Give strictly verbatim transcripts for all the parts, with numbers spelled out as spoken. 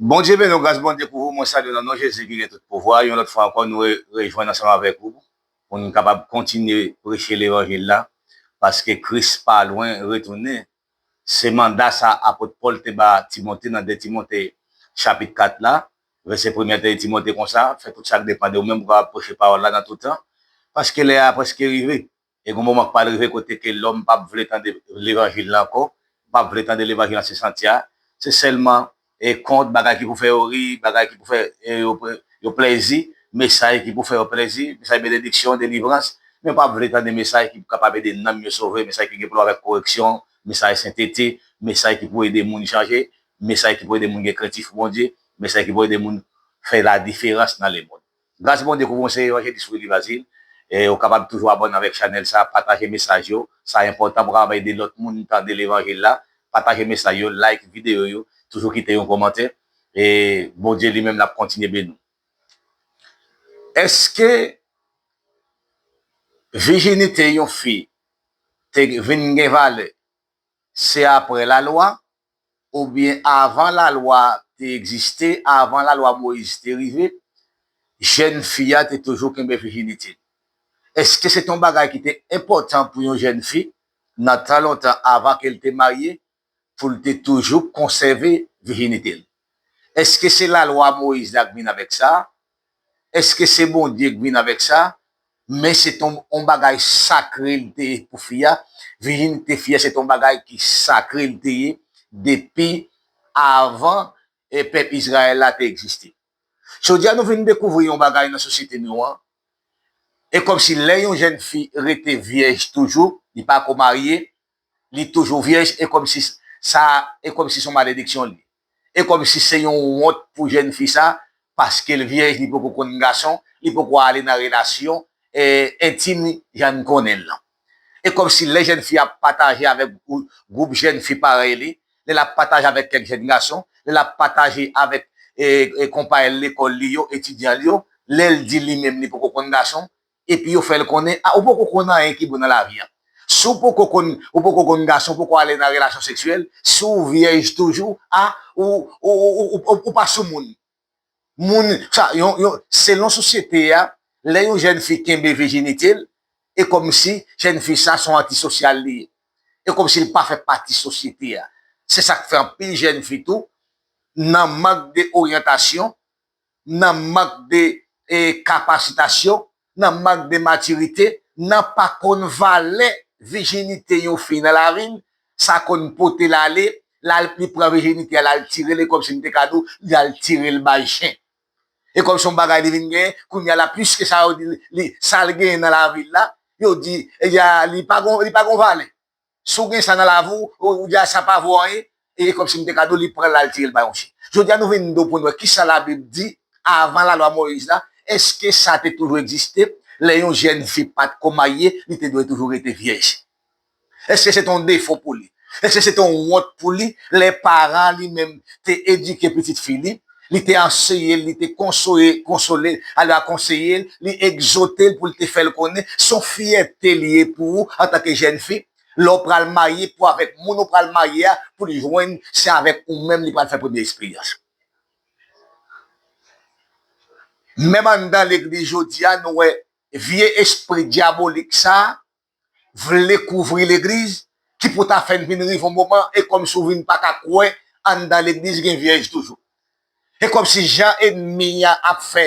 Bondye beni w, gras Bondye kouvri w, mwen salye w nan non Jezi ki gen tout pouvwa. Yon lòt fwa ankò, nou re- rejwenn ansanm avèk ou pou n kapab kontinye preche levanjil la, paske Kris pa lwen retounen. Se manda sa apot Pòl te ba Timote nan de Timote chapit kat la, vèsè premye a te di Timote konsa, fè tout sa k depann de ou menm pou w kapab preche pawòl la nan tout tan, paske lè a prèske rive. E gen moman k pral rive kote ke lòm p ap vle tande levanjil la ankò, p ap vle tande levanjil nan sans antye a. Se sèlman e kont, bagay ki pou fè yo ri, bagay ki pou fè e yo, yo plèzi, mesaj ki pou fè yo plèzi, mesaj benediksyon, delivrans, men yo p ap vle tande mesaj ki kapab ede nanm yo sove, mesaj ki gen pou wè avèk koreksyon, mesaj sentete, mesaj ki pou ede moun chanje, mesaj ki pou ede moun gen krentif pou Bondye, mesaj ki pou ede moun fè ladiferans nan lemonn. Gras Bondye kouvri w, se Evanjelis Willy Bazile. E ou kapab toujou abòne avèk chanèl sa, pataje mesaj yo. Sa enpòtan pou kapab ede lòt moun tande levanjil la. Pataje mesaj yo, like videyo yo, toujou kite yon kòmantè. E Bondye li menm l ap kontinye beni w. Èske vijinite yon fi te vin gen valè se apre lalwa, oubyen avan lalwa te egziste, avan lalwa Moyiz te rive, jèn fi a te toujou kenbe vijinite l? Èske se te yon bagay ki te enpòtan pou yon jèn fi nan tan lontan avan ke l te marye, pou l te toujou konsève vijinite l? Èske se lalwa Moyiz la k vin avèk sa? Èske se Bondye k vin avèk sa? Men se t on, on bagay sakre l te ye pou fi a. Vijinite fi a se t on bagay ki sakre l te ye depi avan e pèp Izrayèl la te egziste. Jodi a nou vin dekouvri yon bagay nan sosyete nou an. E kòmsi lè yon jèn fi rete vyèj toujou, li pa ko marye, li toujou vyèj, e kòmsi sa, e kòmsi se yon malediksyon li. E kòmsi se yon wont pou jèn fi sa, paske l vyèj, li poko konn gason, li poko ale nan relasyon e, entim jan n konnen l lan. E kòmsi lè jèn fi ap pataje avèk gwoup jèn fi parèy li, lè l ap pataje avèk kèk jèn gason, lè l ap pataje avèk e, e, konpayèl lekòl li yo, etidyan li yo, lè l di li menm li poko konn gason, epi yo fè l konnen, a, ou poko konn anyen ki bon nan lavi a. Si w poko konn, ou poko konn gason, ou poko ale nan relasyon seksyèl, si w vyèj toujou, a, ou, ou, ou, ou, ou, ou pa sou moun. Moun, sa, yon, yon, selon sosyete a, lè yon jèn fi kenbe vijinite l, e kòmsi jèn fi sa se yon antisosyal li ye. E kòmsi l pa fè pati sosyete a. Se sa k fè anpil jèn fi tou, nan mank de oryantasyon, nan mank de e, kapasitasyon, nan mank de matirite, nan pa konn valè vijinite yon fi nan lavi l, sa konn pote l ale, l al, li pran vijinite a, l al tire l, e kòmsi m te ka di w, li al tire l bay chen. E kòmsi yon bagay li vin genyen, kounye a la, piske sa yo di, li, sa l genyen nan lavi l la, yo di, e, ya, li pa gon, li pa gon valè. Si w gen sa nan lavi w, ou, ou di a sa pa vo anyen, e kòmsi m te ka di w li pran l al tire l bay yon chen. Jodi a nou vin do pou n wè kisa Labib di avan lalwa Moyiz la, èske sa te toujou egziste, lè yon jèn fi pa t ko marye, li te dwe toujou rete vyèj? Èske se te yon defo pou li? Èske se te yon wont pou li, lè paran li menm te edike pitit fi li, li te anseye l, li te konsole, konsole, alè a konseye l, li egzote l pou l te fè l konnen, se yon fyète li ye pou ou antanke jèn fi, lè w pral marye, pou avèk moun ou pral marye a, pou l jwenn, se avèk ou menm li pral fè premye eksperyans. Menm anndan legliz jodi a, nou wè vye espri dyabolik sa a vle kouvri legliz, ki pou ta fè n vin rive yon moman, e kòmsi w vin pa ka kwè anndan legliz gen vyèj toujou. E kòmsi jan ènmi a ap fè,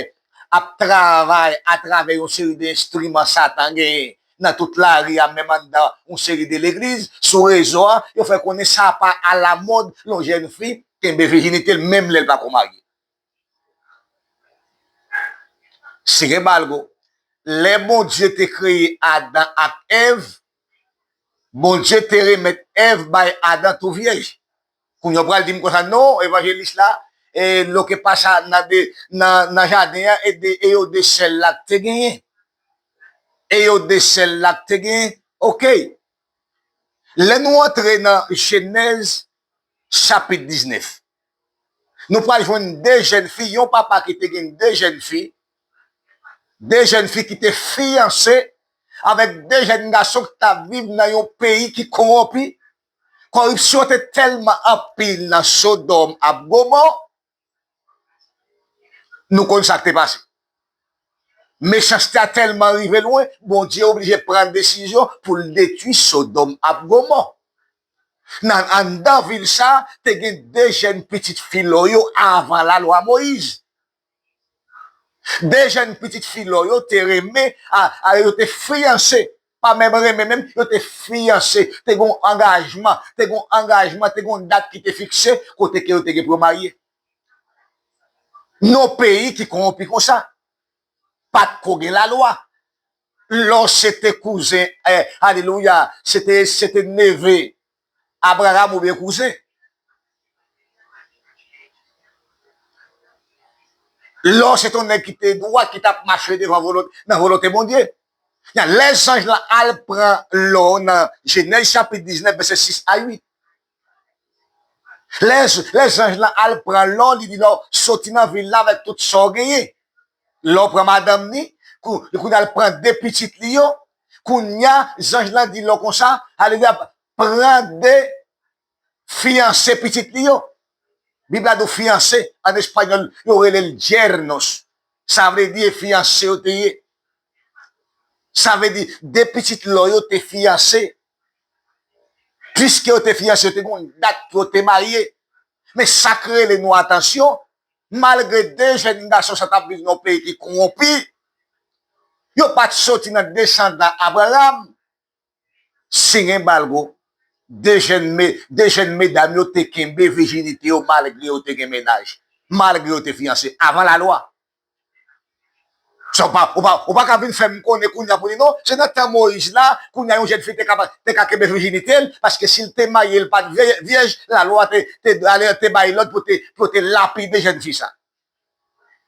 ap travay atravè yon seri de enstriman Satan genyen nan tout lari a, menm anndan yon seri de legliz, sou rezo a, yo fè konnen sa pa alamòd lè yon jèn fi kenbe vijinite l, menm lè l pa ko marye. Sin enbalgo, lè Bondye te kreye Adan ak Èv, Bondye te remèt Èv bay Adan tou vyèj. Kounye a w pral di m konsa, non, evanjelis la, e, loke pa sa nan de, nan, nan jaden an, e de, e yo de sèl la k te genyen. E yo de sèl la k te genyen. Oke. Lè nou antre nan Jenèz chapit diznèf, nou pral jwenn de jèn fi, yon papa ki te gen de jèn fi, de jèn fi ki te fiyanse avèk de jèn gason ki t ap viv nan yon peyi ki kowonpi. Kòripsyon te tèlman anpil nan Sodòm ak Gomò, Nou konn sa k te pase. Mechanste a tèlman rive lwen, Bondye oblije pran desizyon pou l detwi Sodòm ak Gomò. Nan anndan vil sa a, te gen de jèn pitit fi Lò yo avan lalwa Moyiz. De jèn pitit fi Lò yo te renmen, a, a, yo te fiyanse. Pa menm renmen menm, yo te fiyanse. Te gen yon angajman, te gen yon angajman, te gen yon dat ki te fikse kote ke yo te gen pou yo marye. Nan yon peyi ki kowonpi konsa, pa t ko gen lalwa. Lò se te kouzen, eh, alelouya, se te, se te neve Abraram oubyen kouzen. Lò se te yon nèg ki te dwat, ki t ap mache devan volon-, nan volonte Bondye. Lè zanj lan al pran Lò nan Jenèz chapit diznèf, vèsè sis a uit. Lè, lè zanj lan al pran Lò, li di Lò, soti nan vil la avèk tout sa w genyen. Lò pran madanm ni, kou, li kounye a l pran de pitit li yo. Kounye a, zanj lan di Lò konsa, alelouya, pran de fiyanse pitit li yo. Bib la di w fiyanse, an espanyòl, yo rele l yernos. Sa vle di e fiyanse yo te ye. Sa vle di, de pitit Lò yo te fiyanse. Piske yo te fiyanse, yo te gen yon dat pou yo te marye. Men sa k rele nou atansyon, malgre de jèn gason sa t ap viv nan yon peyi ki kowonpi, yo pa t soti nan desandan Abraram. Sin enbalgo, de jèn me-, de jèn medam yo te kenbe vijinite yo malgre yo te gen mennaj, malgre yo te fiyanse, avan lalwa. Sa w pa, ou pa, ou pa ka vin fè m konnen kounye a pou di non, se nan tan Moyiz la, kounye a yon jèn fi te ka, te ka kenbe vijinite l, paske si l te marye, l pa t vye-, vyèj, lalwa te, te, ale, te bay lòd pou te, pou te lapide jèn fi sa.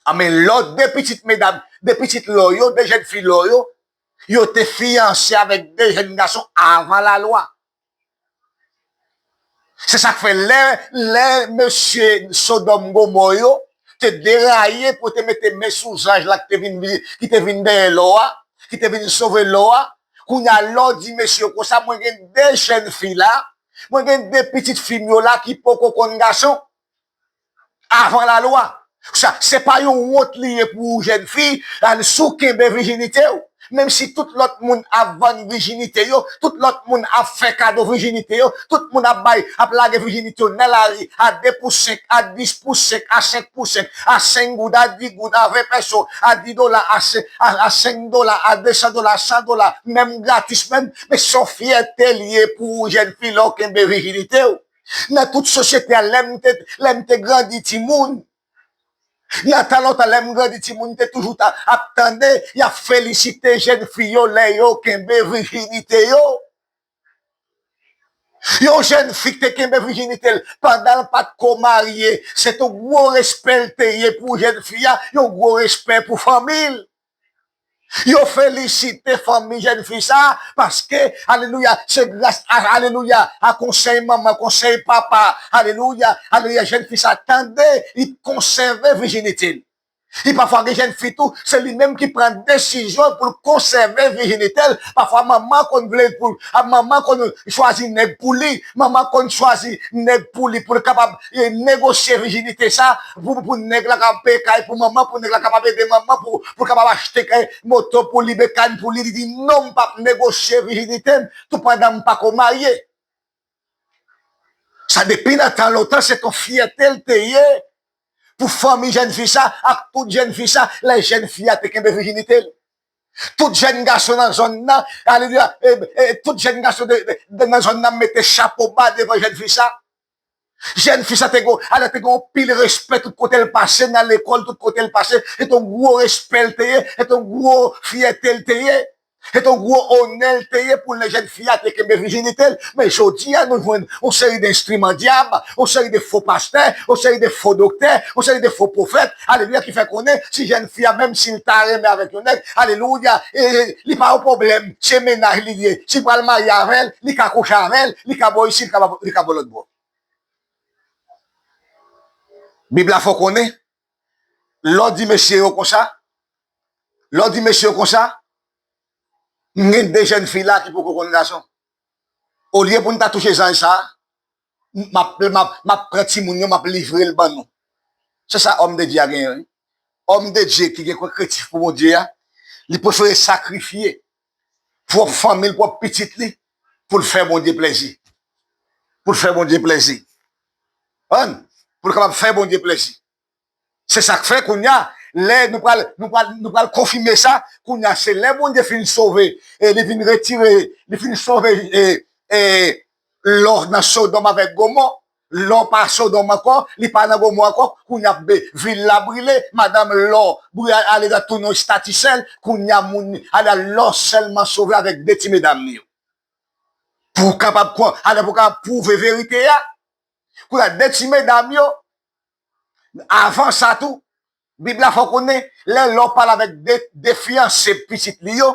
A, men Lò, de pitit medam, de pitit Lò yo, de jèn fi Lò yo, yo te fiyanse avèk de jèn gason avan lalwa. Se sa k fè lè, lè mesye Sodòm Gomò yo te deraye pou te mete men sou zanj la ki te vin, ki te vin dèyè Lò a, ki te vin sove Lò a, kounye a Lò di mesye yo konsa, mwen gen de jèn fi la, mwen gen de pitit fi m yo la ki poko konn gason. Avan lalwa. Sa, se pa yon wont li ye pou ou jèn fi, al si w kenbe vijinite w. Menm si tout lòt moun ap vann vijinite yo, tout lòt moun ap fè kado vijinite yo, tout moun ap bay, ap lage vijinite yo nan lari, a de pou senk, a dis pou senk, a senk pou senk, a senk goud, a dis goud, a ven pèso, a dis dola, a se-, a, a senk dola, a de san dola, a san dola, menm gratis menm, men se yon fyète li ye pou ou jèn fi lè w kenbe vijinite w. Nan tout sosyete a, lè m te, lè m te grandi timoun, nan tan lontan, lè m grandi timoun, m te toujou ta, ap tande, y ap felisite jèn fi yo lè yo kenbe vijinite yo. Yon jèn fi ki te kenbe vijinite l pandan l pa t ko marye, se te yon gwo respè l te ye pou jèn fi a, yon gwo respè pou fanmi l. Yo felisite fanmi jèn fi sa a, paske, alelouya, se gras a, alelouya, a konsèy manman, konsèy papa, alelouya, alelouya, jèn fi sa a tande, li konsève vijinite l. E pafwa gen jèn fi tou, se li menm ki pran desizyon pou l konsève vijinite l. Pafwa manman konn vle pou l, a, manman konn chwazi nèg pou li, manman konn chwazi nèg pou li, pou l kapab, e, negosye vijinite sa, pou, pou nèg la kapab peye kay pou manman, pou nèg la kapab ede manman, pou, pou l kapab achte kay, moto pou li, bekàn pou li. Li di, non, m p ap negosye vijinite m, tou pandan m pa ko marye. Sa depi nan tan lontan, se t on fyète l te ye pou fanmi jèn fi sa, ak tout jèn fi sa, lè jèn fi a te kenbe vijinite l. Tout jèn gason nan zòn nan, alelouya, e, e, tout jèn gason de, de, de, nan zòn nan mete chapo ba devan jèn fi sa. Jèn fi sa te gon, alò te gon pil respè tout kote l pase, nan lekòl, tout kote l pase, se t on gwo respè l te ye, se t on gwo fyète l te ye, se t on gwo onè l te ye pou lè jèn fi a te kenbe vijinite l. Men jodi a, nou jwenn yon seri de enstriman dyab, yon seri de fo pastè, yon seri de fo doktè, yon seri de fo pwofèt, alelouya, ki fè konnen si jèn fi a, menm si l ta renmen avèk yon nèg, alelouya, e, e, li pa yon pwoblèm, se mennaj li ye, si l pral marye avè l, li ka kouche avè l, li ka bò isit, li ka, li ka bò lòt bò. Bib la fè w konnen, lè w di mesye yo konsa, lè w di mesye yo konsa, m gen de jèn fi la ki poko konn gason. Olye pou n ta touche zanj sa, m ap, m ap, m ap pran timoun yo, m ap livre l ban nou. Se sa òm de Dye a genyen, wi. òm de Dye ki gen kè kretif pou Bondye a, li prefere sakrifye pwòp fanmi l, pwòp pitit li, pou l fè Bondye plèzi. Pou l fè Bondye plèzi. Konprann? Pou l kapab fè Bondye plèzi. Se sa k fè kounye a, lè nou pral, nou pral, nou pral konfime sa, kounye a, se lè Bondye fin sove, e li vin retire, li fin sove, e, e, Lò nan Sodòm avèk Gomò, Lò pa Sodòm ankò, li pa nan Gomò ankò, kounye a be-, vil la brile, madanm Lò bri-, ale nan tounen yon estati sèl, kounye a moun, ale a Lò sèlman sove avèk de ti medam li yo. Pou w kapab kwè, ale pou w kapab pwouve verite a. Kounye a de ti medam yo, avan sa tou, Bib la fè w konnen, lè Lò pale avèk de, de fiyanse pitit li yo,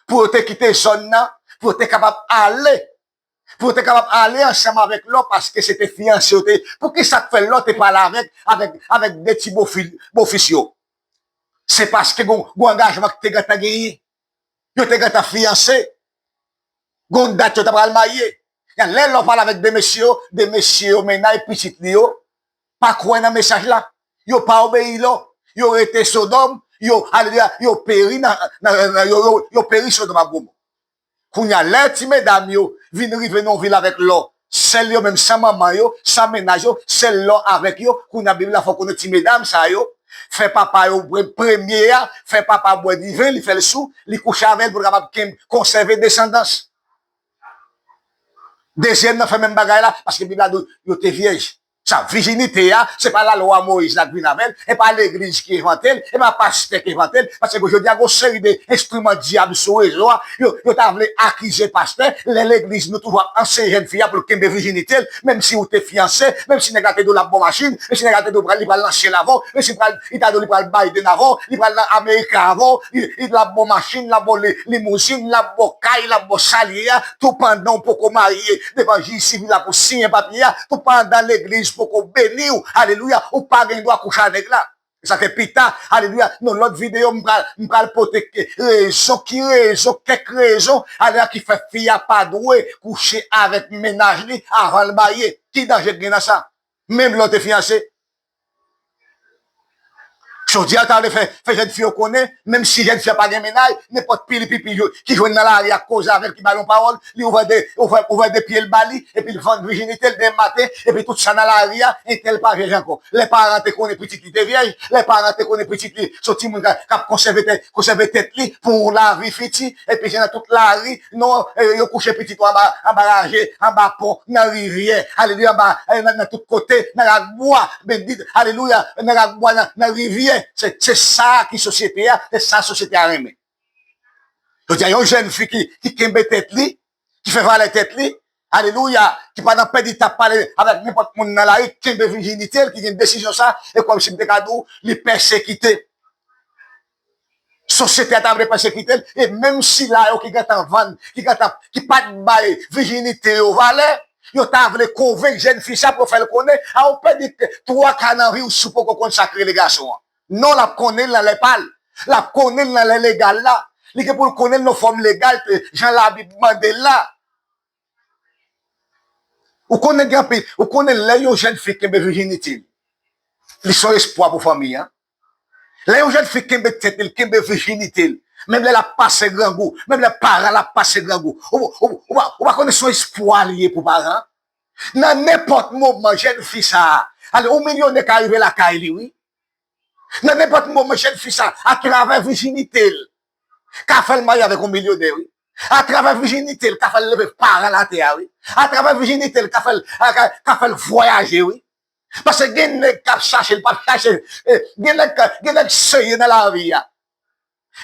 pou yo te kite zòn nan, pou yo te kapab ale, pou yo te kapab ale ansanm avèk Lò, paske se te fiyanse yo te ye. Poukisa k fè Lò te pale avèk, avèk, avèk de ti bofi, bofis yo? Se paske gon, gon angajman ki te gentan genyen. Yo te gentan fiyanse. Gon dat yo ta pral marye. Lè Lò pale avèk de mesye yo, de mesye yo, mennaj pitit li yo, pa kwè nan mesaj la. Yo pa obeyi Lò. Yo rete Sodòm. Yo, alelouya, yo peri nan, nan, nan- yo, yo, yo peri Sodòm ak Gomò. Kounye a, lè ti medam yo vin rive nan yon vil avèk Lò, sèl yo menm, san manman yo, san mennaj yo, sèl Lò avèk yo, kounye a, Bib la fè w konnen ti medam sa yo fè papa yo bwè premye a, fè papa bwè diven, li fè l sou, li kouche avè l pou l kapab kenb-, konsève desandans. Dezyèm nan fè menm bagay la, paske Bib la di yo te vyèj. Sa, vijinite a, se pa lalwa Moyiz la k vin avè l, e pa legliz ki envante l, e pa pastè ki envante l, paske jodi a, gon seri de enstriman dyab sou rezo a, yo, yo ta vle akize pastè, lè legliz nou toujou ap anseye jèn fi a pou l kenbe vijinite l, menm si ou te fiyanse, menm si nèg la te di w l ap ba w machin, menm si nèg la te di w pral, li pral nan syèl avè w, menm si pral, li ta di w li pral Biden avè w, li pral nan Amerika avè w, li, li, l ap ba w machin, l ap ba w li-, limouzin, l ap ba w kay, l ap ba w salye a, tou pandan w poko marye, devan jij sivil la pou siyen papye a, tou pandan legliz poko beni w, alelouya, ou pa gen dwa kouche a nèg la. Sa fè pita, alelouya, nan lòt videyo, m pral, m pral pote ke-, rezon, ki rezon, kèk rezon, alelouya, ki fè fi a pa dwe kouche avèk mennaj li avan l marye. Ki danje k gen nan sa? Menm lè w te fiyanse. Jodi a, ta vle fè, fè jèn fi yo konnen, menm si jèn fi a pa gen mennaj, nenpòt pili pipi yo, ki jwenn nan lari a koze avè l, ki ba l yon pawòl, li ouvè de, ouvè, ouvè de pye l ba li, epi l vann vijinite l demen maten, epi tout sa nan lari a, entèl pa vyèj ankò. Lè paran te konnen pitit li te vyèj, lè paran te konnen pitit li se yon timoun k ap, k ap konsève tèt, konsève tèt li pou yon lavi fiti, epi se nan tout lari, non, e, yo kouche pitit ou anba, anba raje, anba pon, nan rivyè, alelouya, anba, e, nan, nan tout kote, nan rakbwa, bendit, alelouya, nan rakbwa, nan, nan rivyè, se, se sa ki sosyete a, se sa sosyete a renmen. Jodi a, yon jèn fi ki, ki kenbe tèt li, ki fè valè tèt li, alelouya, ki pa nan pèdi t ap pale avèk nenpòt moun nan lari, kenbe vijinite l, ki gen desizyon sa, e kòmsi m te ka di w, li pèsekite. Sosyete a ta vle pèsekite l, e menm sila yo ki gentan vann, ki gentan, ki pa t bay vijinite yo valè, yo ta vle konvenk jèn fi sa pou yo fè l konnen, a ou pèdi twa ka nan vi w si w poko konn sa k rele gason an. Non, l ap konnen l nan lè pa l. L ap konnen l nan lè legal la. Li gen pou l konnen l nan fòm legal, jan Labib mande l la. Ou konnen gen anpil, ou konnen lè yon jèn fi kenbe vijinite l, li se yon espwa pou fanmi an. Lè yon jèn fi kenbe tèt li, l kenbe vijinite l, menm lè l ap pase grangou, menm lè paran l ap pase grangou, ou, ou, ou, ou pa, ou pa konnen se yon espwa li ye pou paran an. Nan nenpòt moman, jèn fi sa a, ale, yon milyonè ka rive lakay li, wi. Nan nenpòt moman, jèn fi sa, atravè vijinite l, ka fè l marye avèk yon milyonè, wi. Atravè vijinite l, ka fè l leve paran l atè a, wi. Atravè vijinite l, ka fè l, ka, ka fè l vwayaje, wi. Paske gen nèg k ap chache, l p ap chache. E, gen nèg, gen nèg serye nan lavi a.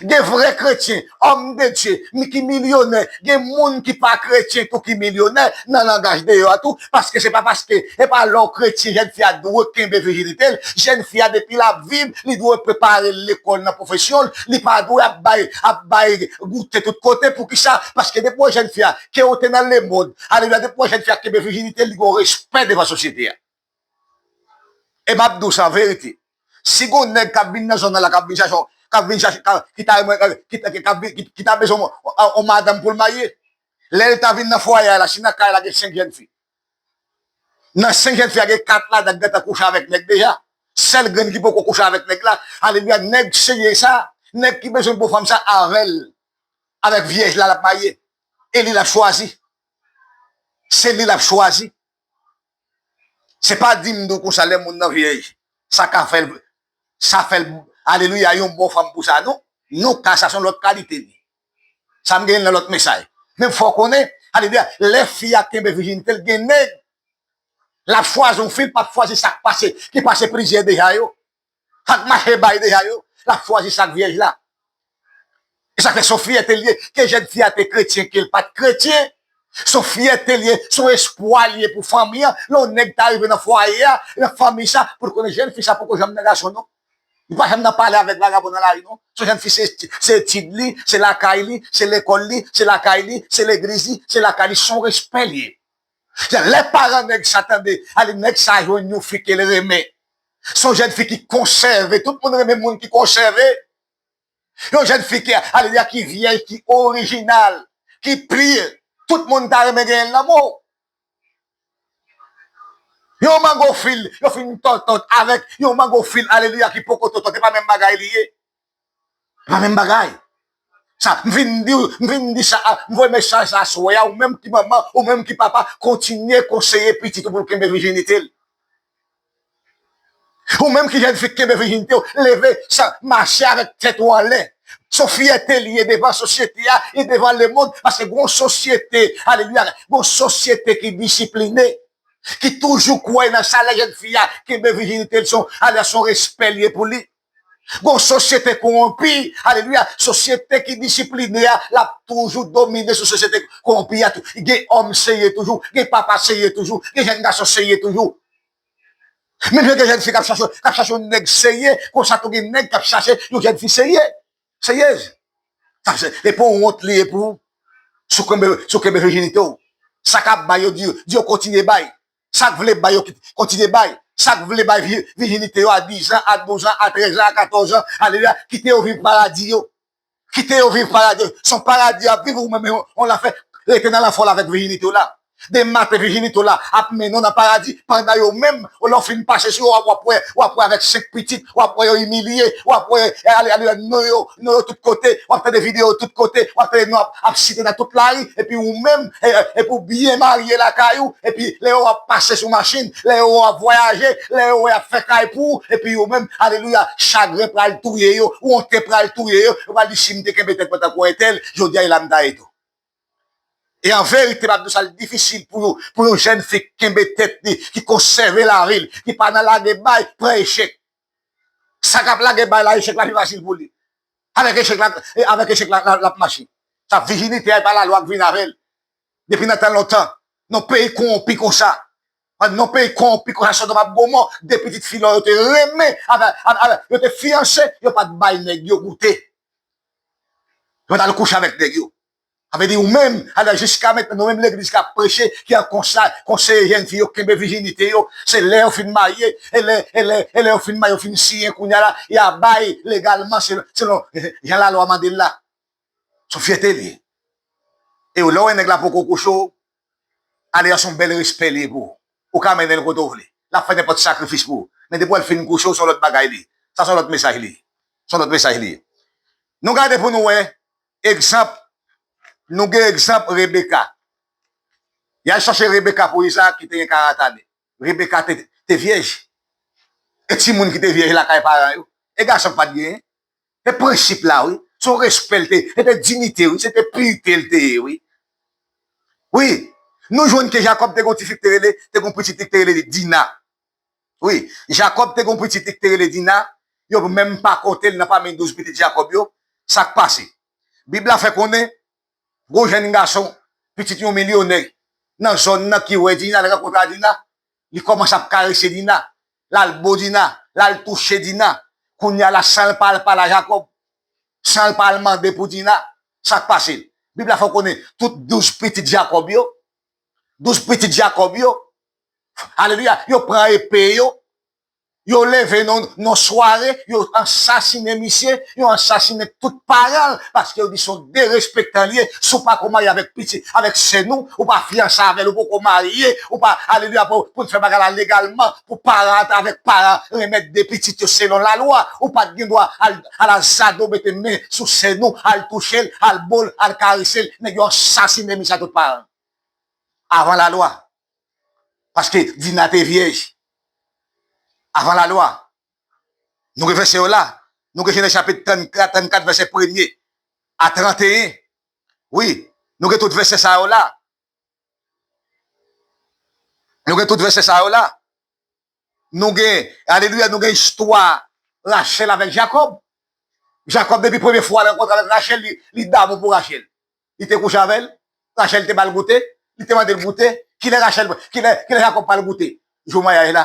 Gen vrè kretyen, òm de Dye, mi-, ki milyonè. Gen moun ki pa kretyen tou ki milyonè nan langaj deyò a tou. Paske se pa paske, se pa lè w kretyen, jèn fi a dwe kenbe vijinite l. Jèn fi a, depi l ap viv, li dwe prepare l lekòl nan pwofesyon l. Li pa dwe ap bay, ap bay goute tout kote. Poukisa? Paske depi w wè jèn fi a, ke w te nan lemonn, alelouya, depi w wè jèn fi a kenbe vijinite l, li gen yon respè devan sosyete a. E m ap di w sa, verite. Si gon nèg k ap vin nan zòn nan la, k ap vin chache, k ap vin chache, k ap, ki ta renmen, ki ta, ki, k ap vin, ki, ki ta bezwen yon, yon, yon madanm pou l marye, lè l ta vin nan fwaye a la, si nan kay la gen senk jèn fi, nan senk jèn fi a, gen kat ladan k gentan kouche avèk nèg deja. Sèl grenn ki poko kouche avèk nèg la, alelouya, nèg serye sa, nèg ki bezwen bon fanm sa avè l, avèk vyèj la l ap marye. E li l ap chwazi. Se li l ap chwazi. Se pa di m di w konsa lè moun nan vyèj, sa ka fè l, sa fè l, alelouya, yon bon fanm pou sa, non. Non, ka sa se yon lòt kalite li. Sa m gen nan lòt mesaj. Men fò w konnen, alelouya, lè fi a kenbe vijinite l, gen nèg l ap chwazi yon fi, l p ap chwazi sa k pase, ki pase plizyè deja yo. Sa k mache bay deja yo, l ap chwazi sa k vyèj la. E sa fè se yon fyète l ye, ke jèn fi a te kretyen, ke l pa t kretyen. Se yon fyète l ye, se yon espwa l ye pou fanmi an. Lè yon nèg ta rive nan fwaye a, nan fanmi sa, pou l konnen jèn fi sa poko janm nan gason, non. Li pa janm nan pale avèk vagabon nan lari, non. Se yon jèn fi, se, se etid li, se lakay li, se lekòl li, se lakay li, se legliz li, se lakay li, se yon respè l ye. Lè paran nèg sa tande, ale nèg sa jwenn yon fi ke l renmen. Se yon jèn fi ki konsève, tout moun renmen moun ki konsève. Yon jèn fi ki, alelouya, ki vyèj, ki orijinal, ki pur. Tout moun ta renmen genyen l nan men w. Yon mango fil, yo fin tòtòt avèk yon mango fil, alelouya, ki poko tòtòt, e pa menm bagay li ye. E pa menm bagay. Sa, m vin di, m vin di sa, a, m voye mesaj sa aswè a, ou menm ki manman, ou menm ki papa, kontinye konseye pitit ou pou l kenbe vijinite l. Ou menm ki jèn fi k kenbe vijinite w, leve, sa, mache avèk tèt ou anlè. Se yon fyète li ye devan sosyete a, e devan lemonn, paske gon sosyete, alelouya, gon sosyete ki disipline, ki toujou kwè nan sa lè jèn fi a kenbe vijinite l, se yon, alelouya, se yon respè li ye pou li. Gon sosyete kowonpi, alelouya, sosyete ki disipline a, l ap toujou domine sou sosyete kowonpi a tou. Gen òm serye toujou, gen papa serye toujou, gen jèn gason serye toujou. Menm jan gen jèn fi k ap chache, k ap chache yon nèg serye, konsa tou gen nèg k ap chache yon jèn fi serye. Seryez. Sa se, e pa yon wont li ye pou ou, si w kenbe, si w kenbe vijinite w. Sa k ap bay yo, di yo, di yo kontinye bay. Sa k vle bay yo, kontinye bay. Sa k vle bay vi-, vijinite yo a diz an, a douz an, a trèz an, a katòz an, alelouya, kite yo viv paradi yo. Kite yo viv paradi. Se yon paradi y ap viv, ou menm, on, on la fè, rete nan lanfè w la avèk vijinite w la. Demen maten vijinite w la ap mennen w nan paradi, pandan yo menm, lè w fin pase sou yo, w ap, w ap wè, w ap wè avèk senk pitit, w ap wè yo imilye, w ap wè, ale, ale, non yo, non yo tout kote, w ap tande videyo yo tout kote, w ap tande non ap, ap site nan tout lari, epi ou menm, e, e, epi w byen marye lakay ou, epi lè yo w ap pase sou machin, lè yo w ap vwayaje, lè yo wè y ap fè kay pou ou, epi yo menm, alelouya, chagren pral touye yo, wonte pral touye yo, yo pral di, "Si m te kenbe tèt mwen tankou entèl, jodi a, e la m ta ye tou." E an verite, m ap di w sa, l difisil pou yon, pou yon jèn fi ki kenbe tèt li, ki konsève lavi l, ki pa nan lage bay, pran echèk. Sa k ap lage bay la, echèk la pi fasil pou li. Avèk echèk la, e avèk echèk la, la, l ap mache. Sa vijinite a, e pa lalwa k vin avè l. Depi nan tan lontan, nan peyi kowonpi konsa, nan peyi kowonpi konsa, Sodòm ak Gomò, de pitit fi lò yo te renmen, avè, avè, avè, yo te fiyanse, yo pa t bay nèg yo goute. Yo pa t al kouche avèk nèg yo. Sa vle di ou menm, alò jiska mentnan, nou menm legliz k ap preche, ki an konsa, konseye jèn fi yo kenbe vijinite yo, se lè yo fin marye, e lè, e lè, e lè yo fin marye, yo fin siyen kounye a la, y a bay legalman, selon, selon jan lalwa mande l la. Se yon fyète li ye. E lè w wè nèg la poko kouche w, ale a se yon bèl respè li ye pou ou. Ou ka mennen l kote w vle. L ap fè nenpòt sakrifis pou ou. Men depi w wè l fin kouche w, se yon lòt bagay li ye. Sa se yon lòt mesaj li ye. Se yon lòt mesaj li ye. Nou gade pou nou wè egzanp, nou gen egzanp Rebeka. Y al chache Rebeka pou Izaak ki te gen karant ane. Rebeka te, te vyèj. E timoun ki te vyèj lakay paran yo. E gason ki pa t genyen. E prensip la, wi. Se yon respè l te, se te diyite, wi. Se te pirite l te ye, wi. Wi. Nou jwenn ke Jakòb te gen yon ti fi ki te rele, te gen yon pitit li ki te rele Dina. Wi. Jakòb te gen yon pitit li ki te rele Dina. Yo menm pa konte l nan pami douz pitit Jakòb yo. Sa k pase? Bib la fè konnen, gwo jèn gason, pitit yon milyonè, nan zòn nan ki wè Dina, l rankontre a Dina, li kòmanse ap karese Dina, l al bo Dina, l al touche Dina. Kounye a la, san l pa al pale a Jakòb, san l pa al mande pou Dina, sa k pase l? Bib la fè w konnen, tout douz pitit Jakòb yo, douz pitit Jakòb yo, alelouya, yo pran epe yo, Yo leve nan, nan sware, yo ansasinen misye, yo ansasinen tout paran l, paske yo di se yon derespektan li ye. Si w pa ko marye avèk pitit, avèk sè nou, ou pa fiyanse avè l, ou poko marye, ou pa, alelouya, pou, pou n fè bagay la legalman, pou paran avèk paran renmèt de pitit yo selon lalwa, ou pa t gen dwa al, al azade w mete men sou sè nou, al touche l, al bo l, al karese l. Nèg yo ansasinen misye a tout paran. Avan lalwa. Paske Dina te vyèj. Avan lalwa. Nou gen vèsè yo la. Nou gen Jenèz chapit trannkat, trannkat vèsè premye a tranteyen. Wi, nou gen tout vèsè sa yo la. Nou gen tout vèsè sa yo la. Nou gen, alelouya, nou gen istwa Rachèl avèk Jakòb. Jakòb, depi premye fwa l rankontre avèk Rachèl, li, li damou pou Rachèl. Li te kouche avè l, Rachèl te ba l goute, li te mande l goute. Kilè Rachèl, kilè, kilè Jakòb pral goute? Jou maryaj la.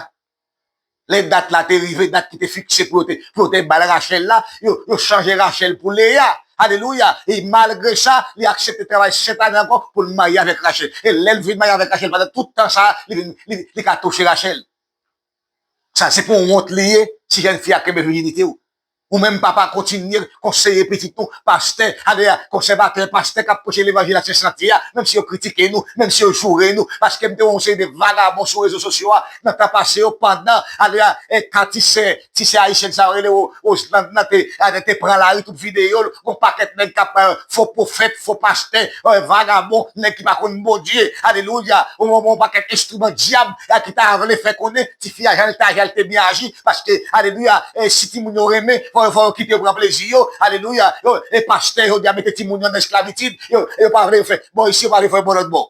Lè dat la te rive, dat ki te fikse pou yo te, pou yo te ba l Rachèl la, yo, yo chanje Rachèl pou Leya. Alelouya! E malgre sa, li aksepte travay sèt ane ankò pou l marye avèk Rachèl. E lè l vin marye avèk Rachèl, pandan tout tan sa a, li vin, li, li ka touche Rachèl. Sa, se pou wont li ye, si jèn fi a kenbe vijinite w. Ou menm papa, kontinye konseye pitit nou, pastè, alelouya, konsèvatè, pastè k ap preche levanjil a Sen Santye a, menm si yo kritike nou, menm si yo joure nou, paske m te wè yon seri de vagabon sou rezo sosyo a, nan tan pase yo, pandan, alelouya, e, ka ti sè, ti sè ayisyèn sa yo rele Ro-, Roseland nan te, a, te pran lari, tout videyo l, yon pakèt nèg k ap, e, fo pwofèt, fo pastè, e, vagabon, nèg ki pa konn Bondye, alelouya, yon, yon, yon pakèt enstriman dyab, e, ki ta vle fè konnen, tifi a, jan l te aji a, l te byen aji, paske, alelouya, e, si timoun yo renmen, fò, fò yo kite yo pran plezi yo, alelouya, yo, e pastè, yo di a mete timoun yo nan esklavitid, yo, yo pa vle yo fè bò isi, yo pa vle fè bò lòt bò.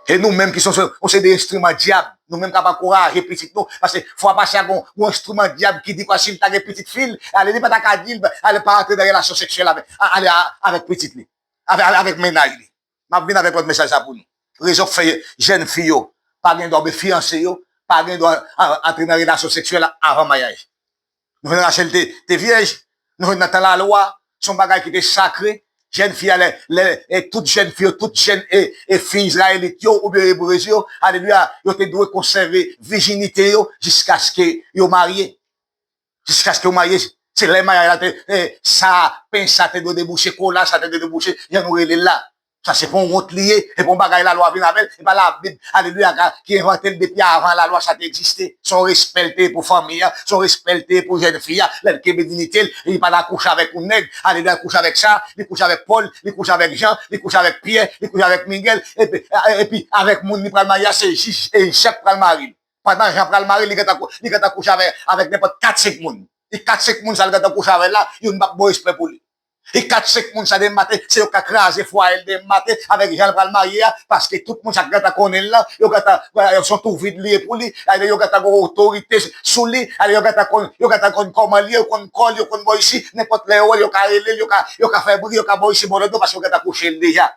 E nou menm ki se yon seri de enstriman dyab, nou menm k ap ankouraje pitit nou, paske fwa pase a gon, gon enstriman dyab ki di kwa si l ta gen pitit fi l, ale li pa ta ka di l, ale pa antre nan relasyon seksyèl avèk, a-, ale a-, avèk pitit li, avè-, avè-, avèk mennaj li. M ap vin avèk lòt mesaj sa pou nou. Rezon k fè jèn fi yo pa gen dwa oubyen fiyanse yo pa gen dwa a-, antre nan relasyon seksyèl avan maryaj. Nou jwenn Rachèl te, te vyèj. Nou jwenn nan tan lalwa, se yon bagay ki te sakre. Jèn fi a, lè, lè, e tout jèn fi yo, tout jèn e, e fi izrayelit yo, oubyen ebre yo, alelouya, yo te dwe konsève vijinite yo jiskaske yo marye. Jiskaske yo marye, se lè maryaj la te, e, sa, pen sa te dwe debouche, kola sa te dwe debouche, jan nou rele l la. Sa se pa yon wont li ye, se pa yon bagay lalwa vin avè l, se pa Labib, alelouya, ka, ki envante l depi avan lalwa sa te egziste. Se yon respè l te ye pou fanmi an, se yon respè l te ye pou jèn fi a, lè l kenbe diyite l, li pa t al kouche avèk yon nèg, alelouya, l kouche avèk sa, li kouche avèk Pòl, li kouche avèk Jan, li kouche avèk Pyè, li kouche avèk Migèl, epi, epi avèk moun li pral marye a, se jis, e, Jan k pral mari l. Pandan Jan pral mari l, li gentan kou-, li gentan kouche avèk, avèk nenpòt kat senk moun. E kat senk moun sa l gentan kouche avè l la, youn p ap ba w respè pou li. E kat senk moun sa demen maten, se yo k ka kraze fwaye l demen maten, avèk jan l pral marye a, paske tout moun sa k gentan konnen l lan, yo gentan, se yon tou vid li ye pou li, ale yo gentan gen otorite sou li, ale yo gentan konn, yo gentan konn kòman li ye, yo konn kò l, yo konn bò isi, nenpòt lè yo wè l, yo ka rele l, yo ka, yo ka fè bri, yo ka bò isi, bò lòt bò, paske yo gentan kouche l deja.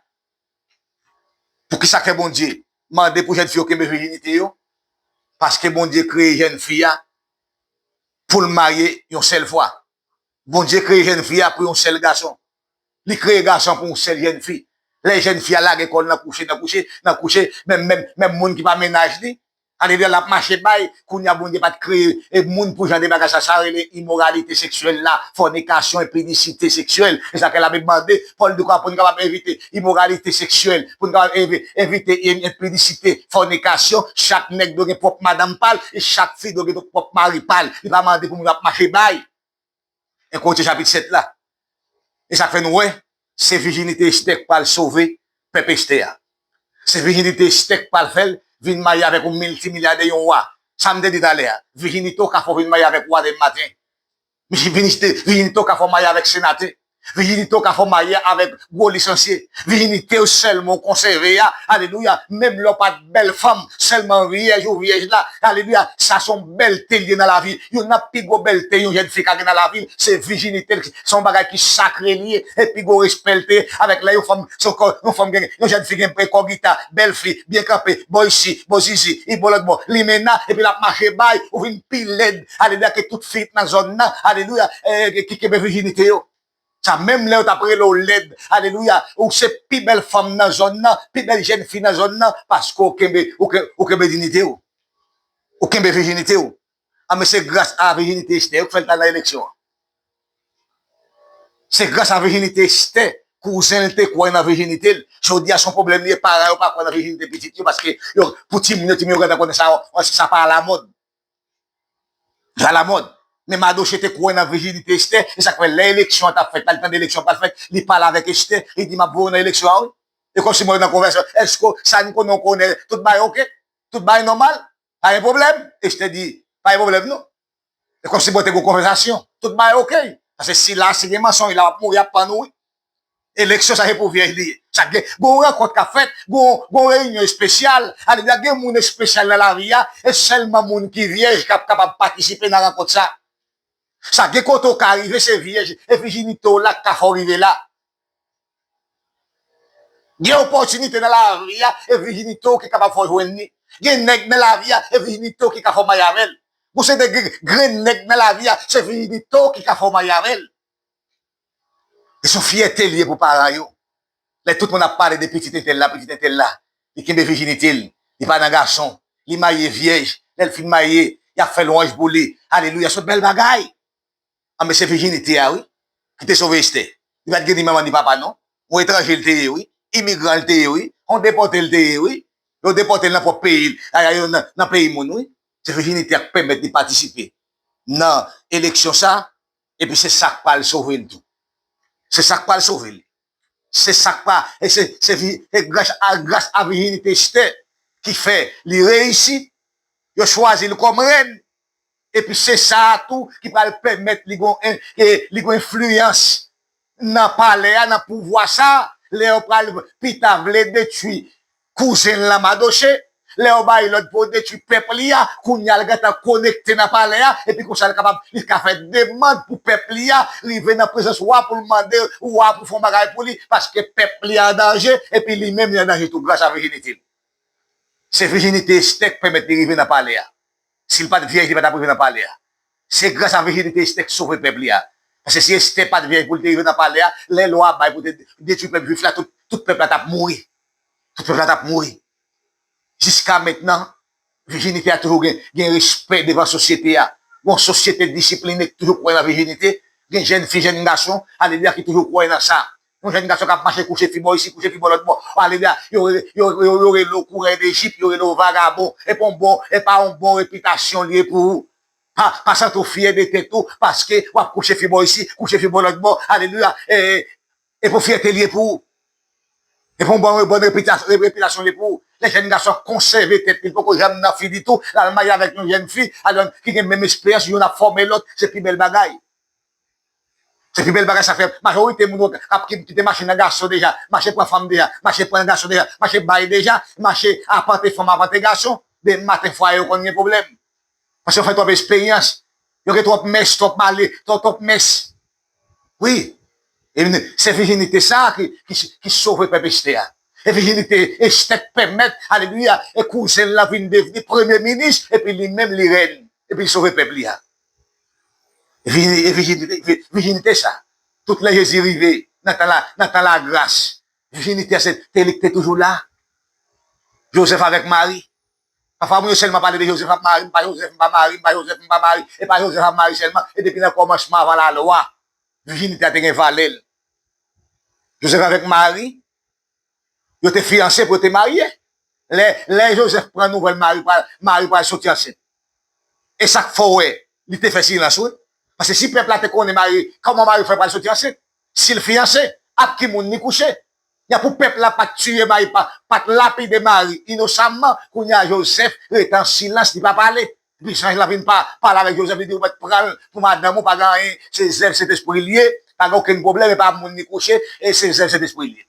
Poukisa k fè Bondye mande pou jèn fi yo kenbe vijinite yo? Paske Bondye kreye jèn fi a pou l marye yon sèl fwa. Bondye kreye jèn fi a pou yon sèl gason. Li kreye gason pou yon sèl jèn fi. Lè jèn fi a lage kò l nan kouche, nan kouche, nan kouche, menm, menm, menm moun ki pa mennaj li, alelouya, l ap mache bay. Kounye a, Bondye pa t kreye, e, moun pou jan de bagay sa. Sa rele imoralite seksyèl la, fònikasyon, enpidisite seksyèl. E sa ke Labib mande, Pòl di kwa pou n kapab evite imoralite seksyèl, pou n kapab evi-, evite en-, enpidisite, fònikasyon, chak nèg dwe gen pwòp madanm pa l, e chak fi dwe gen pwòp mari pa l. Li pa mande pou moun ap mache bay. En Korentyen chapit sèt la. E sa k fè nou wè, se vijinite Estè k pral sove pèp Estè a. Se vijinite Estè k pral fè l vin marye avèk yon miltimilyadè, yon wa. Sa m te di talè a, vijinite w ka fè w vin marye avèk wa demen maten. Vijinite, vijinite w ka fè w marye avèk senatè. Vijinite w ka fè w marye avèk gwo lisansye. Vijinite w sèlman w konsève a, alelouya, menm lè w pa t bèl fanm, sèlman vyèj ou vyèj la, alelouya, sa se yon bèlte l ye nan lavi. Youn nan pi gwo bèlte yon jèn fi ka gen nan lavi l, se vijinite l. Se yon bagay ki sakre l ye, e pi gwo respè l te ye avèk lè yon fanm, se yon kò, yon fanm gen, yon jèn fi gen kò gita, bèl fi, byen kanpe, bò isi, bò zizi, li bò lòt bò, limena, epi l ap mache bay, ou vin pi lèd, alelouya, ke tout fi nan zòn nan, alelouya, e, ki kenbe vijinite yo. Sa, menm lè yo t ap rele w lèd, alelouya, ou se pi bèl fanm nan zòn nan, pi bèl jèn fi nan zòn nan, paske w kenbe, ou ke-, ou kenbe diyite w. Ou kenbe vijinite w. A, men se gras a vijinite Estè yo k fè l t al nan eleksyon an. Se gras a vijinite Estè, kouzen l te kwè nan vijinite l. Jodi a, se yon pwoblèm li ye, paran yo pa kwè nan vijinite pitit yo, paske yo, pou timoun yo, timoun yo gentan konnen sa, sa pa alamòd. Sa alamòd. Men Madoche te kwè nan vijinite Estè, e sa k fè lè eleksyon an t ap fèt, l al tande eleksyon pral fèt, li pale avèk Estè, li di, "M ap voye w nan eleksyon an, wi." E kòmsi mwen nan konvèsyon, èske sa n konnen, w konnen, tout bagay oke? Tout bagay nòmal? Pa gen pwoblèm? Estè di, "Pa gen pwoblèm, non." E kòmsi bon te gon konvèsasyon. Tout bagay oke. Paske sila, si gen mansonj la, w ap mouri, ap pann ou, wi. Eleksyon sa se pou vyèj li ye. Sa gen, gon rankont k ap fèt, gon, gon reyinyon espesyal. Alelouya, gen moun espesyal nan lavi a, e sèlman moun ki vyèj k ap kapab patisipe nan rankont sa. Sa gen kote w ka rive, se vyèj, e vijinite w la k ka fè w rive la. Gen opòtinite nan lavi a, e vijinite w ki kapab fè w jwenn li. Gen nèg nan lavi a, e vijinite w ki ka fè w marye avè l. Gon seri de gr-, grenn nèg nan lavi a, se vijinite w ki ka fè w marye avè l. E se yon fyète li ye pou paran yo. Lè tout moun ap pale de pitit entèl la, pitit entèl la, li kenbe vijinite l, li pa nan gason, li marye vyèj, lè l fin marye, y ap fè lwanj pou li. Alelouya, se yon bèl bagay. Anben, se vijinite a, wi, ki te sove Estè. Li pa t gen ni manman ni papa, non. Yon etranje l te ye, wi. Imigran l te ye, wi. Yon depòte l te ye, wi. Yo depòte l nan pwòp peyi l, a, a, yo nan, nan peyi moun, wi. Se vijinite a k pèmèt li patisipe nan eleksyon sa, epi se sa k pral sove l tou. Se sa k pral sove l. Se sa k pa, e se, se vi-, e gras a, gras a vijinite Estè ki fè li reyisi, yo chwazi l kòm rèn. Epi se sa a tou ki pral pèmèt li gon en-, e li gon enfliyans nan palè a, nan pouvwa sa a, lè yo pral pita vle detwi kouzen l lan Madoche, lè yo bay lòd pou yo detwi pèp li a, kounye a l gentan konekte nan palè a, epi konsa l kapab, li ka fè demann pou pèp li a, rive nan prezans wa pou l mande wa pou fè yon bagay pou li, paske pèp li a an danje, epi li menm li an danje tou, gras a vijinite l. Se vijinite Estè k pèmèt li rive nan palè a. Si l pa t vyèj, li pa t ap rive nan palè a. Se gras a vijinite Estè k sove pèp li a. Paske si Estè pa t vyèj pou l te rive nan palè a, lè lwa bay pou te detwi pèp jwif la, tout, tout pèp la t ap mouri. Tout pèp la t ap mouri. Jiska mentnan, vijinite a toujou gen, gen respè devan sosyete a. Yon sosyete disipline ki toujou kwè nan vijinite. Gen jèn fi, jèn gason, alelouya, ki toujou kwè nan sa. Yon jèn gason k ap mache kouche fi bò isi, kouche fi bò lòt bò. Alelouya. Yo, yo, yo, yo rele w kourè Dejip, yo rele w vagabon. E pa yon bon, e pa yon bon repitasyon li ye pou ou. Pa, pa santi w fyè de tèt ou, paske w ap kouche fi bò isi, kouche fi bò lòt bò. Alelouya. E, e pou fyète li ye pou ou. E pou yon bon, bon repitas-, repitasyon li ye pou ou. Lè jèn gason konsève tèt li, li poko janm nan fi ditou, l al marye avèk yon jèn fi, alò ki gen menm esperyans, youn ap fòme lòt, se pi bèl bagay. Se pi bèl bagay sa fè. Majorite moun yo k ap ki-, kite mache nan gason deja, mache pran fanm deja, mache pran gason deja, mache bay deja, mache apante fanm, apante gason. Demen maten fwaye yo konn gen pwoblèm. Paske yo fè twòp esperyans. Yo gen twòp mès, twòp male, twòp, twòp mès. Wi. E se vijinite sa a ki, ki, ki sove pèp Estè a. E vijinite Estè k pèmèt, alelouya, e kouzen l lan vin devni premye minis, epi li menm li rèn, epi li sove pèp li a. E vijini-, e vijinite, vi-, vijinite sa. Tout lè Jezi rive nan tan la, nan tan lagras, vijinite a se te li k te toujou la. Jozèf avèk Mari. Pafwa moun yo sèlman pale de Jozèf ak Mari, m pa Jozèf, m pa Mari, m pa Jozèf, m pa Mari, e pa Jozèf ak Mari sèlman, e depi nan kòmansman avan lalwa, vijinite a te gen valè l. Jozèf avèk Mari, yo te fiyanse pou yo te marye. Lè, lè Jozèf pran nouvèl Mari pral, Mari pral soti ansent. E sa k fè w wè, li te fè silans, wi. Paske si pèp la te konnen Mari, kòman Mari fè pral soti ansent? Si l fiyanse, ak ki moun li kouche? Jan pou pèp la pa t tiye Mari, pa, pa t lapide Mari inosamman, kounye a Jozèf rete an silans, li pa pale. Epi zanj la vin pa, pale avèk Jozèf, li di, "Ou mèt pran l pou madanm ou, pa gen anyen, se zèv Sentespri l ye, pa gen okenn pwoblèm, e pa moun li kouche, e se zèv Sentespri l ye."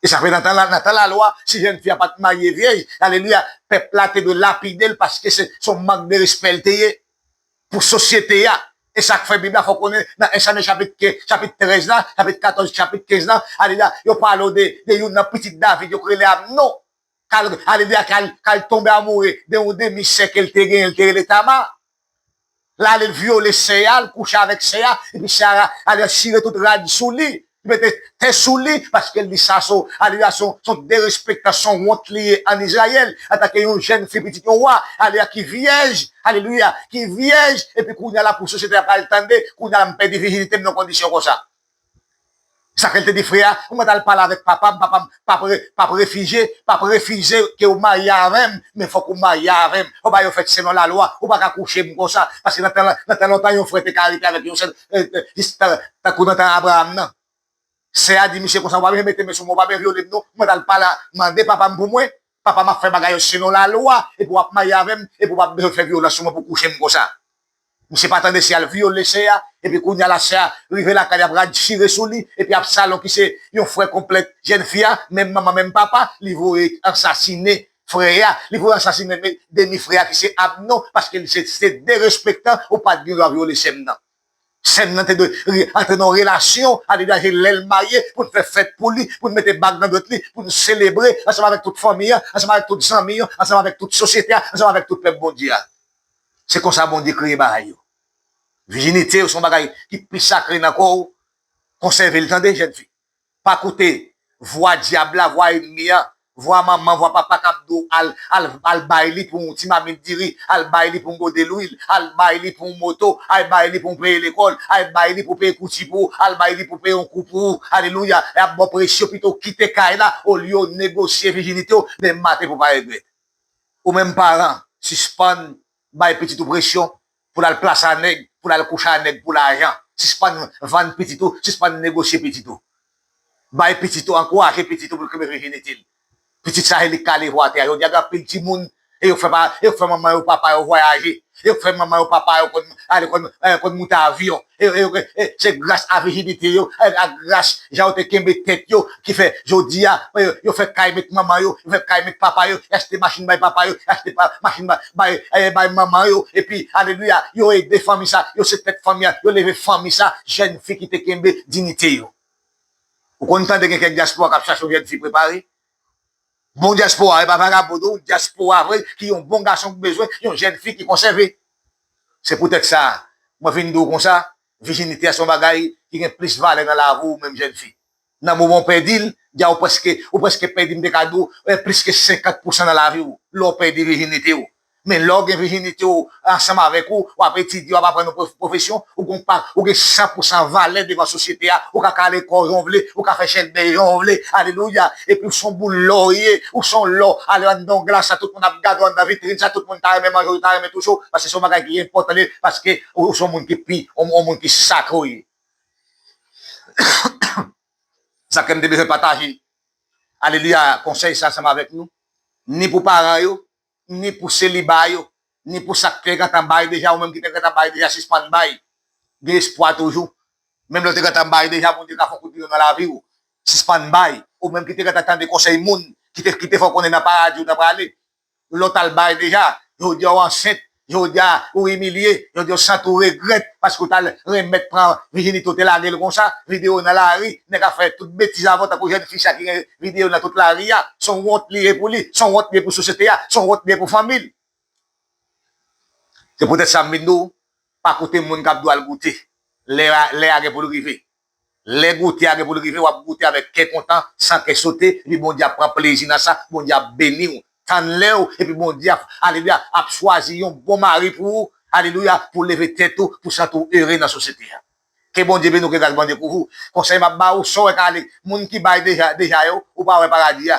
E sa fè nan tan la, nan tan lalwa, si jèn fi a pa t marye vyèj, alelouya, pèp la te dwe lapide l paske se, se yon mank de respè l te ye pou sosyete a. E sa k fè Bib la fè w konnen nan en Samyèl chapit kenz, chapit trèz la, chapit katòz, chapit kenz la, alelouya, yo pale w de, de youn nan pitit David, yo k rele Amnon. K al, alelouya, k al, k al tonbe amoure de yon demi sè ke l te genyen, l te rele Tama. L ale, l vyole sè a, l kouche avèk sè a, epi sè a ale chire tout rad sou li. Li mete tè sou li, paske l di sa se, alelouya, se yon, se yon derespektan, se yon wont li ye ann Izrayèl, antanke yon jèn fi pitit yon wa, alelouya, ki vyèj, alelouya, ki vyèj, epi kounye a la pou sosyete a pral tande, kounye a la m pèdi vijinite m nan kondisyon konsa. Sa fè l te di frè a, ou mèt al pale avèk papa m, papa m p ap re- p ap refize, p ap refize ke w marye avè m, men fòk ou marye avè m. Ou pa yo fèt selon lalwa, ou pa ka kouche m konsa, paske nan tan, nan tan lontan yon frè te ka rete avèk yon sèl, eh, eh, jis tan- tankou nan tan Abraram nan. Sè a di misye konsa, ou pa bezwen mete men sou mwen, ou pa bezwen vyole m non, ou mèt al pale, mande papa m pou mwen, papa m ap fè bagay yo selon lalwa, epi w ap marye avè m, epi w p ap bezwen fè vyolans sou mwen pou kouche m konsa. Misye pa tande sè a, l vyole sè a, epi kounye a la sè a rive lakay li, ap radchire sou li, epi Absalon ki se yon frè konplèt jèn fi a, menm manman, menm papa, li voye ansasinen frè a, li voye ansasinen demi frè a ki se Amnon, paske li se, se derespektan, ou pa t gen dwa vyole sè m nan. Sè m nan te dwe re- antre nan yon relasyon, alelouya, lè l marye, pou n fè fèt pou li, pou n mete bag nan dwèt li, pou n selebre, ansanm avèk tout fanmi an, ansanm avèk tout zanmi yo, ansanm avèk tout sosyete a, ansanm avèk tout pèp Bondye a. Se konsa Bondye kreye bagay yo. Vijinite yo se yon bagay ki pi sakre nan kò w. Konsève l tande, jèn fi. Pa koute vwa dyab la, vwa ènmi an, vwa manman, vwa papa k ap di w al, al, al bay li pou yon ti mamit diri, al bay li pou yon gode lwil, al bay li pou yon moto, al bay li pou yon peye lekòl, al bay li pou peye kouti pou ou, al bay li pou peye yon kou pou ou. Alelouya. Y ap ba w presyon, pito w kite kay la, olye w negosye vijinite w, demen maten pou w pa regrèt. Ou menm paran, sispann bay pitit ou presyon pou l al plase a nèg, pou l al kouche a nèg pou lajan. Sispann vann pitit ou, sispann negosye pitit ou. Bay pitit ou, ankouraje pitit ou pou l kenbe vijinite l. Pitit sa, se li k ka leve atè a. Jodi a, gen anpil timoun, e yo fè pa, e yo fè manman yo, papa yo vwayaje. E yo fè manman yo, papa yo konn ale, konn, eh, konn moute avyon. E, e, e, e, se gras a vijinite yo, eh, a gras jan yo te kenbe tèt yo, ki fè jodi a, eh, yo fè kay met manman yo, yo fè kay met papa yo, y achte machin bay papa yo, y achte pa- machin bay, bay, eh, bay manman yo, epi, alelouya, yo ede fanmi sa, yo se tèt fanmi an, yo leve fanmi sa, jèn fi ki te kenbe diyite yo. Ou konn tande gen kèk dyaspora k ap chache yon jèn fi prepare? Bon dyaspora, e pa vagabon non, dyaspora vre, ki yon bon gason ki bezwen yon jèn fi ki konsève. Se poutèt sa, mwen vin di w konsa, vijinite a se yon bagay ki gen plis valè nan lavi w menm jèn fi. Nan moman w pèdi l, dja ou prèske, ou prèske pèdi, m te ka di w, eh, plis ke senkant pousan nan lavi w, lè w pèdi vijinite w. Men lè w gen vijinite w ansanm avèk ou, w ap etidye, w ap aprann yon pwof- pwofesyon, ou gen pa- ou gen san pousan valè devan sosyete a, ou ka kale kò w jan w vle, ou ka fè chèlbè jan w vle, alelouya, epi w se yon boul lò w ye, ou se yon lò, ale anndan yon glas sa, tout moun ap gade w anndan vitrin sa, tout moun ta renmen manje w, ta renmen touche w, paske se yon bagay ki enpòtan, paske ou se yon moun ki pi, yon, yon moun ki sakre w ye. Sa ke m te bezwen pataje, alelouya, konsèy sa ansanm avèk nou, ni pou paran yo, ni pou seliba yo, ni pou sa k te gentan bay deja, ou menm ki te gentan bay deja, sispann bay. Gen espwa toujou. Menm lè w te gentan bay deja, Bondye ka fè yon kout bidon nan lavi w. Sispann bay. Ou menm ki te gentan tande konsèy moun, ki te, ki te fè w konnen nan paradi ou ta prale. Lè w t al bay deja, jodi a w ansent, jodi a ou imilye, jodi a w santi w regrèt, paske w t al renmèt pran vijinite w te lage l konsa, vide w nan lari, nèg ap fè tout betiz avè w tankou jèn fi sa ki gen vide w nan tout lari a, se yon wont li ye pou li, se yon wont li ye pou sosyete a, se yon wont li ye pou fanmi l. Se poutèt sa m vin di w, pa koute moun k ap di w al goute. Lè a, lè a gen pou l rive. Lè goute a gen pou l rive, w ap goute avèk kè kontan, san kè sote, epi Bondye ap pran plezi nan sa, Bondye ap beni w. Tann lè w, epi Bondye ap, alelouya, ap chwazi yon bon mari pou ou, alelouya, pou leve tèt ou, pou santi w ere nan sosyete a. Ke Bondye beni w, ke gras Bondye kouvri w. Konsèy m ap ba ou, sa w wè k ale, moun ki bay deja, deja yo, ou pa wè paradi a.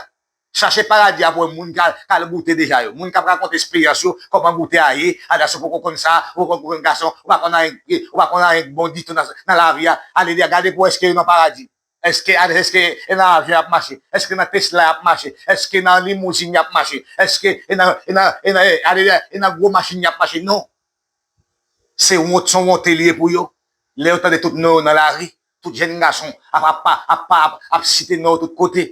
Chache paradi a pou wè moun k al, k al goute deja yo. Moun k ap rakonte esperyans yo, kòman goute a ye, alelouya, si w poko konn sa, ou poko konn gason, ou pa konn anyen, ou pa konn anyen k bon ditou nan, nan lavi a. Alelouya, gade pou wè èske yo nan paradi. Èske, èske e nan avyon y ap mache? Èske nan Tesla y ap mache? Èske nan limouzin y ap mache? Èske e nan, e nan, e nan, e, alelouya, e nan gwo machin y ap mache? Non. Se wont, se yon wonte li ye pou yo. Lè yo tande tout non yo nan lari, tout jèn gason ap, ap, ap, ap, ap, ap site non yo tout kote.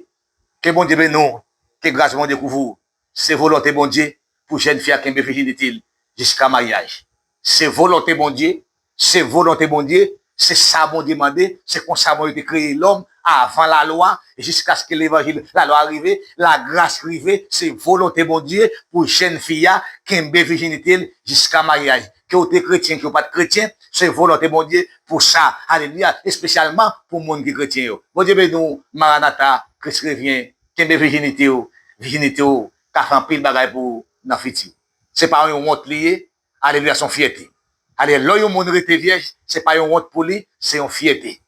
Ke Bondye beni w, ke gras Bondye kouvri w. Se volonte Bondye pou jèn fi a kenbe vijinite l jiska maryaj. Se volonte Bondye, se volonte Bondye, se sa Bondye mande, se konsa Bondye te kreye lòm avan lalwa, jiskaske levanjil, lalwa rive, lagras rive, se volonte Bondye pou jèn fi a kenbe vijinite l jiska maryaj. ke w te kretyen, ke w pa t kretyen, se volonte Bondye pou sa. Alelouya. Espesyalman pou moun ki kretyen yo. Bondye beni w, Maranata, Kris revyen. Kenbe vijinite w. Vijinite w ka fè anpil bagay pou ou nan fiti. Se pa yon wont li ye. Alelouya, se yon fyète. Alelouya, lè yon moun rete vyèj, se pa yon wont pou li, se yon fyète.